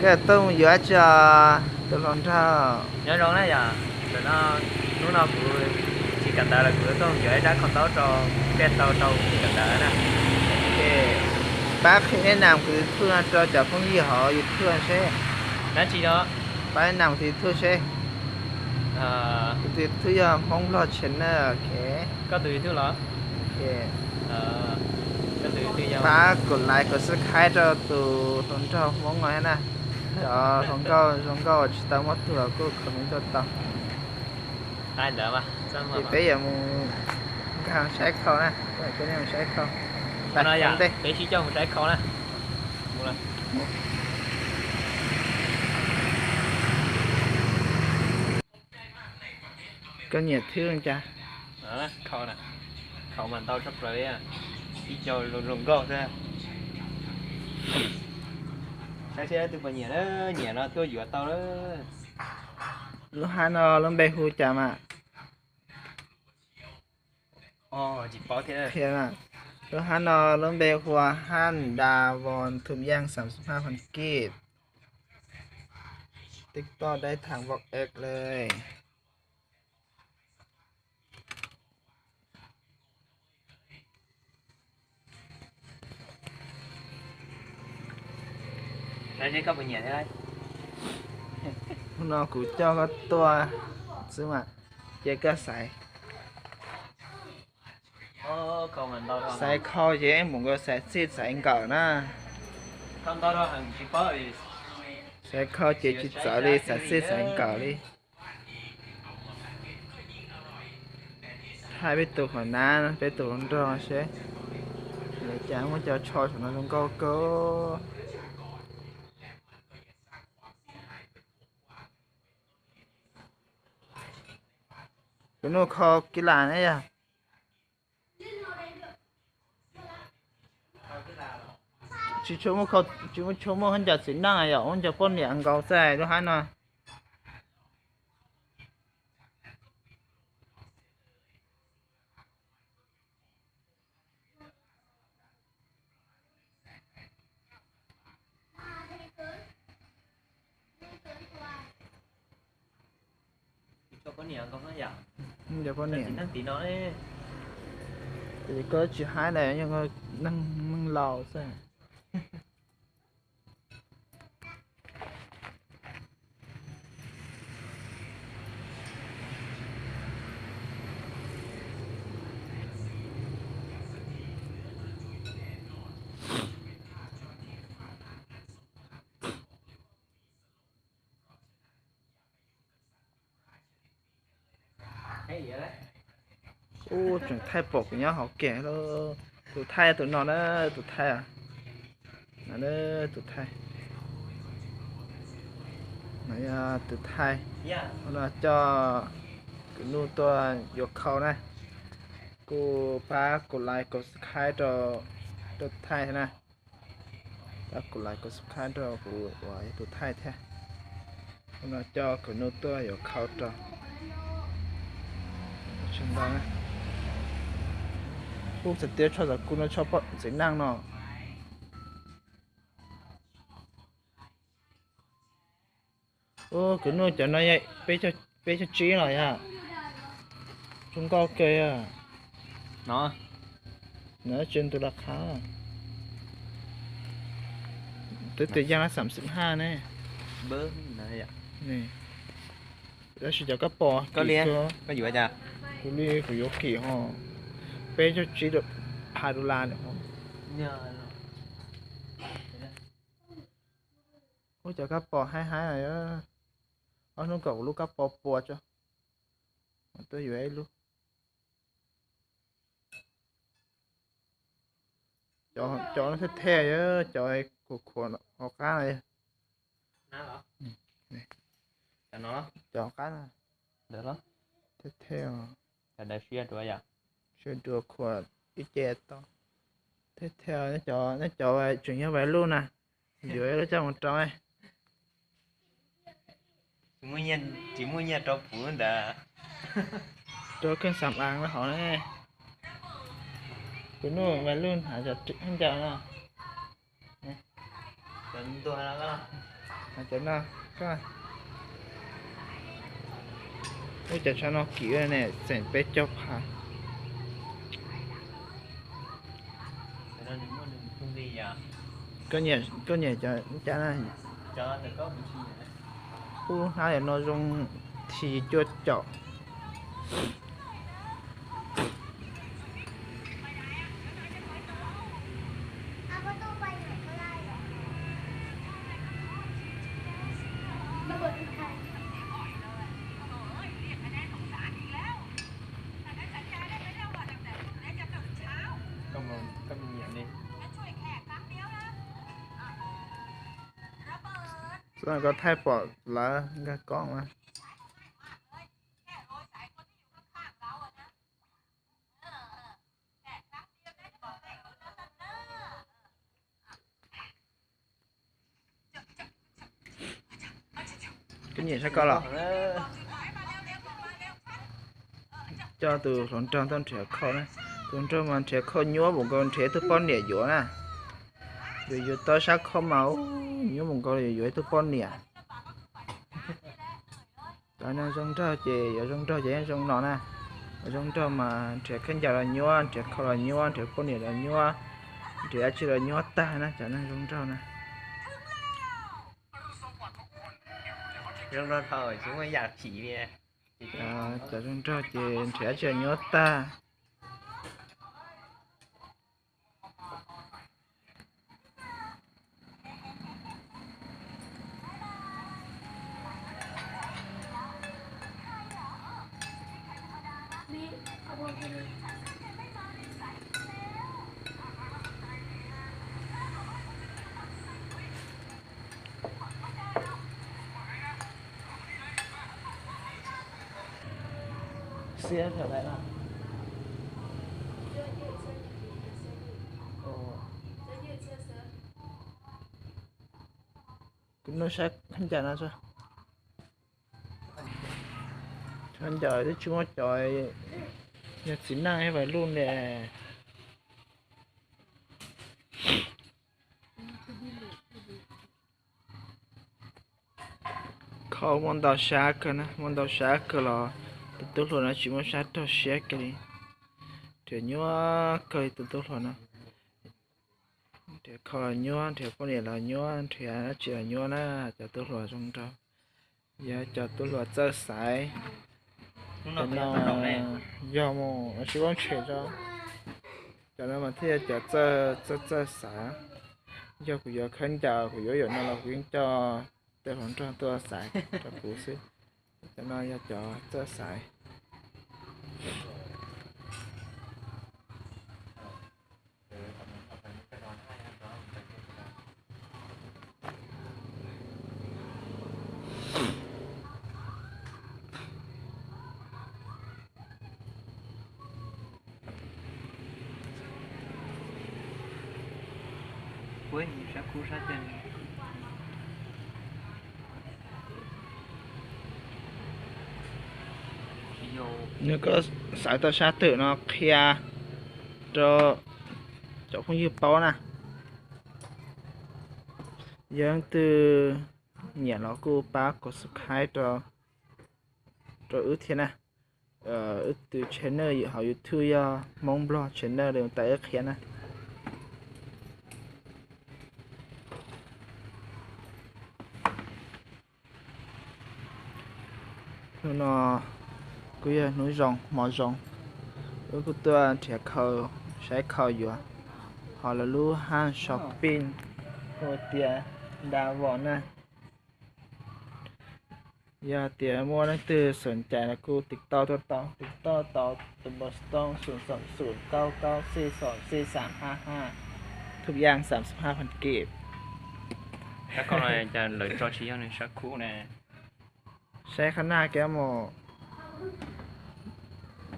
Tuaj mus yuav tso tus hluas nraug. Nyob zoo na yom, ntawm no hnub no kuv tsis kawm ntawv lawm, kuv tuaj mus yuav ib rab khau ntaub rau peb tau rau tsis kawm ntawv na. Pab qhia neb nam kuv tus YouTube no rau cov phooj ywg hauv YouTube seb. Dab tsi no? Pab neb nam kuv tus YouTube seb. Kuv tus YouTube yog Hmoob Vlog Channel. Koj tus YouTube los? Pab kom like kom subscribe rau tus hluas nraug Hmoob no na. Cov hluas nkauj zoo nkauj tsis tau muab tuag kuj comment tuaj tau. Ces peb yuav mus nkag saib khau na, peb mus saib khau. Peb sib coj mus saib khau na. Koj nyiam thwb cas? Khau, khau mas ntau tshaj plaws li, ib co zoo nkauj xwb. Saib seb leej twg puas nyiam, nyiam no tuaj yuav tau lawm. Lub hab no lub npe hu cas mas? Lub hab no lub npe hu ua hab nda von thum yaj xam xab hab fam kij. TikTok dai thas vau ev le. Hnub no kuv coj koj tuaj xwb mas, cia koj xaiv. Xaiv khau ces mus nkaus xaiv txij xaiv nkawm na. Xaiv khau ces tsis txawv li, xaiv txij xaiv nkawm li. Thaij peb tus hluas nab, peb tus hluas nraug seb lawv cas muab cov tsho saum no zoo nkauj kawg. Kuv nug khau kis las ne yog. Tsis tshua muaj, tsis tshua muaj hab ncaws txiv neej yom, muaj ncaws poj niam nkaus xwb lub hab no. Cov poj niam, ces koj tsis haib na, yog neeg laus xwb. Ub, tseem thaij pom kuv nyob hauv kiag lauj. Tus thaij tus no na, tus thaij. No tus thaij. No yog tus thaij. No coj Kws Nuj tuaj yuav khau na. Kuj pab kuv like kuv subscribe rau, rau thaij na. Pab kuv like kuv subscribe rau kuv uas yog tus thaij thiab. No coj Kws Nuj tuaj yuav khau rau. Tsis ntau na. Kuj txawm tias tsho txawm kuv no tsho poj txiv neej no. Ub, Kws Nuj cov no peb caug tsib los yog? Zoo nkauj kawg. No, no tsis ntu los qhab. Twb tias yog xaam xib haj ne. Tab sis cov koj pom, kuv li kuv yuav kim ho peb caug tsib ha dollar. Ub, cov koj pom haib haib. Ob hnub kom kuv lub koj pom puas tso. Tuaj yuav ib lub. Cov no thiaj thej, cov khuam khuam hauv qab no. Cov hauv qab no thiaj thej. Sia dua khuam ib ce tau. Thiaj thej, neb cov tseem yog vais luj na, yuav ib lub coj mus rau. Tsis muaj nyiaj rau puv ntawd. Rau kheej xam as hauv ne. Kuv nuj vais luj hnav cov ncaws no. Cov no, ub, cov tshav no kim ne, txeem peb caug phav. Koj nyiam cov cas na? Ub, hnab no zoo, thim cuaj caum. Koj thaij pom lawv nkag koob na. Koj nyiam sab ko los? Coj tus hluas nraug tuaj nrhiav khau na. Tus nraug mas nrhiav khau nyuaj npaum nkaus, nrhiav ib tug poj niam yuav na. Yuav yuav tau sab khau mas nyuaj npaum nkaus, yuav yuav ib tug poj niam. Cov neeg zoo nraug ces yuav zoo nraug ces yeej zoo no na. Zoo nraug mas nrhiav khaub ncaws los nyuaj, nrhiav khau los nyuaj, nrhiav poj niam los nyuaj, nrhiav dab tsi los nyuaj tag na cov neeg zoo nraug na. Zoo nraug dhau tsis muaj yam phim li. Cov zoo nraug ces nrhiav dab tsi los nyuaj tag. Xiab thaum lawm no. Kuv nug saib khaub ncaws no, khaub ncaws twb tsis muaj cov, yog txiv neej ib vais luj ne. Khau muaj ntau sab kawg na, muaj ntau sab kawg los tus tub hluas no tsis muaj sab raug siab kiag li. Nrhiav nyuaj kawg li tus tub hluas no. Nrhiav khau los nyuaj, nrhiav poj niam los nyuaj, nrhiav dab tsi los nyuaj na, cov tub hluas zoo nraug. Yog cov tub hluas txawj xaiv. Cov no yog mus ua si vaj tshem tso. Cov no mas thiaj yog cov txawj txawj xaiv. Yog kuv yuav khaub ncaws, kuv yuav yam no los kuv yeej coj tej hluas nraug tuaj xaiv rau kuv xwb. Cov no yog cov txawj xaiv. Nws koj xaiv tau sab twg no qhia rau cov phooj ywg paub na. Yog leej twg nyiam los kuj pab kom subscribe rau wb thiab na. Wb tus channel hauv YouTube yog Hmoob Nplog channel li tas wb qhia na. Hnub no kuj yog hnub zoo hmo zoo, wb kuj tuaj nrhiav khau, saib khau yuav, ho lawv lub haj shopping hu tias Davon na. Yog tias muaj leej twg xom cai los kuj tiv tauj tuaj tau, tiv tauj tau tus npawb xov tooj xoom xoom xoom kaub kaub xij xoom xij xam haj haj, thub yaj xam xab haj phan kib. Cas lawv tso tsis yog nws sab khub ne. Saib qhab naj kiag mus.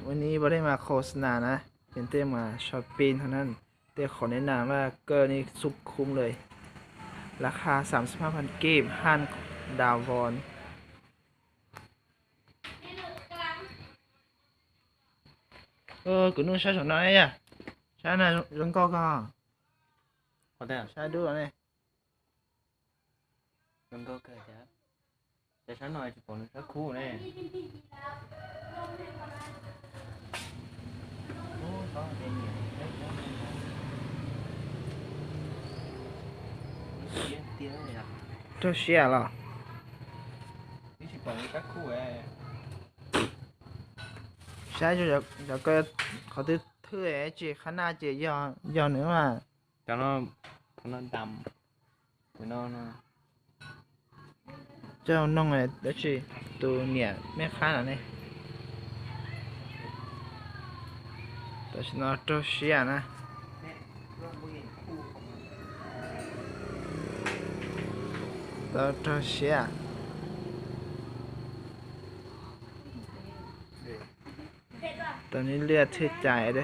วันนี้บ่ได้มาโฆษณานะ เป็นแต่มาช้อปปิ้งเท่านั้น แต่ขอแนะนำว่าเกอร์นี่สุดคุ้มเลย ราคาสามสิบห้าพันกีบ ห้างดาววอน Kuv nug saib saum no yom, saib no zoo nkauj koj, saib dub ne. Zoo nkauj kawg thiab. Cas sab no tsis pom nws sab khub ne. Raug siab los? Saib, qhov twg thwj tsis qhab naj ces yog nws mas. Coj noog dab tsi, tus niam mej qhab no ne. Tam sim no raug siab na. Tau raug siab. Tau neb liaj thwj cais.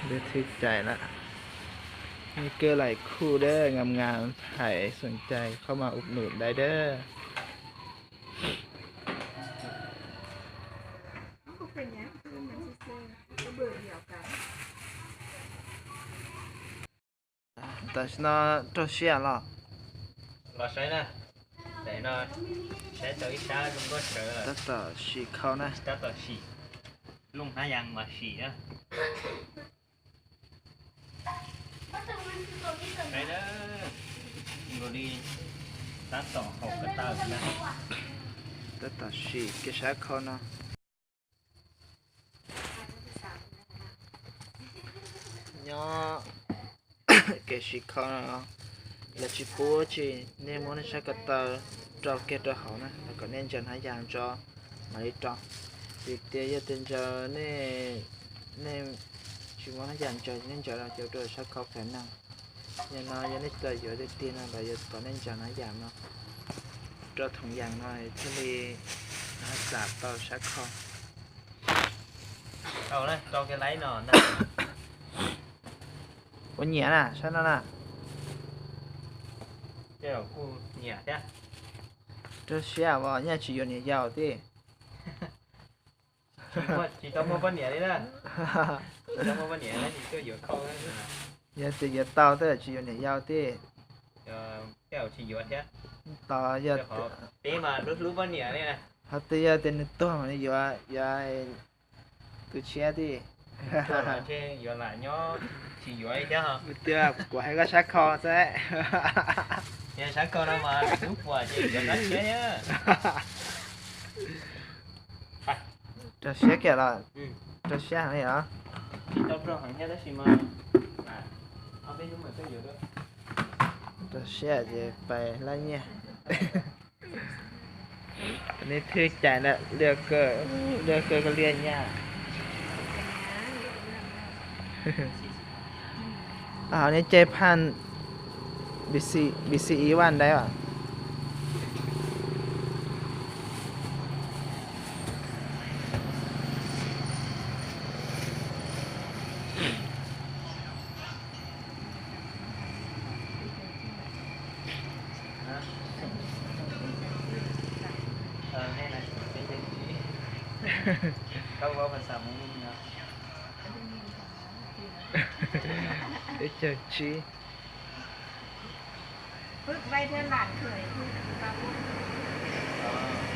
Liaj thwj cais lawm. Nws kawg laim khuj dab, ngam ngam hais xoom cais qhov mas ub num dai dab. Tam sim no raug siab los? Los saib na. Tam no saib tau ib sab zoo nkauj sawv lawm. Tab tom sim khau na. Tab tom sim. Looj hnab yas mas sim na. Saib na, nkaus li tab tom haum ko taw na. Tab tom sim kev sab khau no. Nyob kev sim khau no, lawv tsis pub tsis, nej muab nej sab ko taw rau kiag rau hauv na, kom nej ntsaws hnab yas tso mam li rau. Vim tias yog tias ntsaws nej, nej tsis muab hnab yas ntsaws, nej ntsaws los ces ua rau sab khau phem neeg. Yog no yog nej tau yuav tiag tiag no los yuav kom nej ntsaws hnab yas no rau thoov yas no thiaj li xam tau sab khau. Ua nyiam na, sab no na. Raug siab as, nyaj tsis yuav niam yau thiab. Tsis tau muaj poj niam li na. Tsis tau muaj poj niam, yog tias yuav tau tab sis tsis yuav niam yau thiab. Tos yog, peb mas hlub hlub poj niam li. Ho twb yog tias nws tuag mas nws yuav, yuav tus tshiab thiab. Yuav lam nyob tsis yuav li thiab. Twb kuv hais koj sab khau xwb. Sab khau no mas hlub puas ces yuav tus tshiab thiab. Rau siab kiag los? Rau siab heev li os. Rau siab ces pais lab nyiaj. Nej thwj cais lawm, liaj kawg, liaj kawg koj liaj nyaj. Hauv nej caij phaj B C E one đấy à? Peb caug tsib.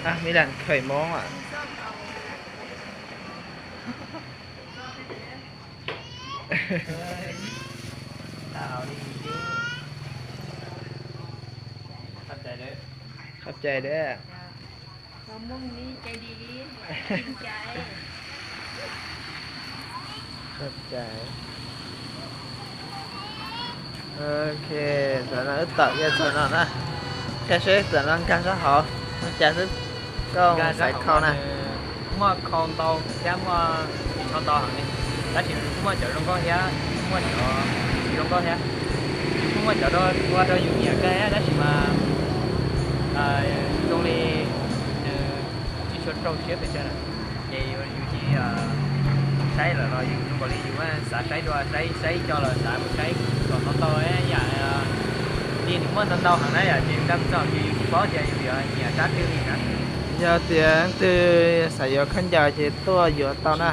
Ach, mấy bạn khởi món ạ. Khov cai dab. Khov cai. Ok, tam no wb tawm kiag txog no na. Thiab seb tam no nkag sab hauv ua cas xwb, koj xaiv khau na. Muaj khau ntau thiab muaj tsis tshua ntau heev li, tab sis kuj muaj cov zoo nkauj thiab, muaj cov tsis zoo nkauj thiab. Kuj muaj cov ua rau yus nyiam kawg thiab tab sis mas zoo li nws tsis tshua raug siab pes tsawg na. Ces yus tsis saib lawm los yus zoo nkaus li yus xav saib dua, saib saib co los xav mus saib kom tau tau yam li nws muaj ntau ntau heev na yom, ces yus nkag txog ces yus tsis paub tias yus yuav nyiam sab twg li na. Yog tias leej twg xav yuav khaub ncaws ces tuaj yuav tau na.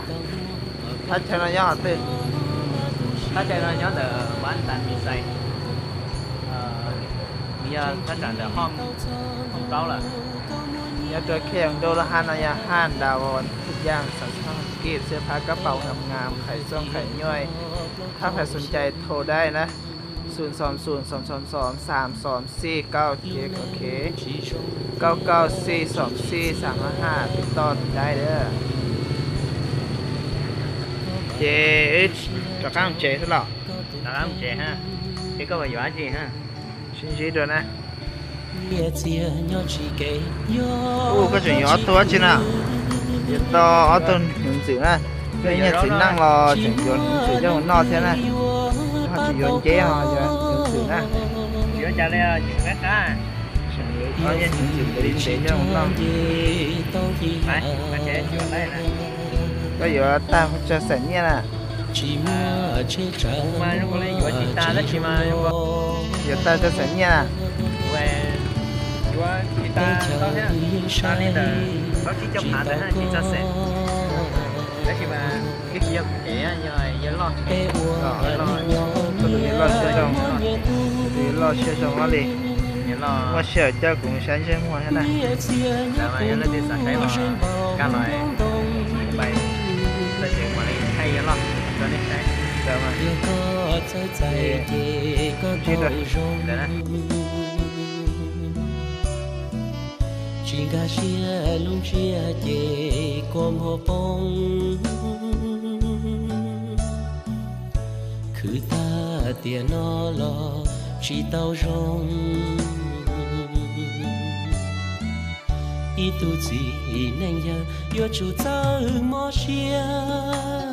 Thaj chaw no nyob qhov twg? Thaj chaw no nyob ntawm Npab Ntas Mis Xais, yog thaj tsam ntawm Hooj Plaub lawm. Nyob rau Khej Ntau Laj Haj no yog Haj Nta Vos Thaj Yaj, xov xwm Hmoob Kis, xwb phab kab paus ngam ngam, khais txooj khais nyuaj, thab phais xom cai thau dai na, xum xom xum xom xom xom xam xom xij kauj cev ok, kauj kauj xij xom xij xam haj haj tiv toj tiv dai lawm. Ces wb rov qab mus tsev xwb los? Rov qab mus tsev ha. Ces koj puas yuav dab tsi ha? Sib ntsib dua na. Ub, koj tseem yuav ob tug dab tsi na? Yuav tau ob tug hnyuv ntxwm na. Koj nyiaj txiv neej los tseem yuav hnyuv ntxwm coj mus noj thiab na. Ho tsis yuav nceb ho yuav hnyuv ntxwm na. Yuav cas li, tseem yuav ob nyiaj hnyuv ntxwm ntev li ntev coj mus noj. Koj yuav tag tsawg xees nyiaj na? Yuav tag tsawg xees nyiaj na? Yuav tsis tag tau thiab, tag li ntawm plaub tsib caug phav ntawd na, tsis txog xees. Tab sis mas twb tsis yog kuv cev, yog yawg loj, yawg loj siab zoo, yawg loj siab zoo li. Muaj sij hawm coj kuv saib ntsej muag thiab na. Yog leej twg xav saib los nkag los, tab sis mam li thaij yawg loj rau nej saib. Ntawd mas, tsis nkag siab lub ntsiab ces kua muag poob. Khwv tag tiam no los tsis tau zoo. Ib tug txiv neej yawg yuav tsum txawj mob siab.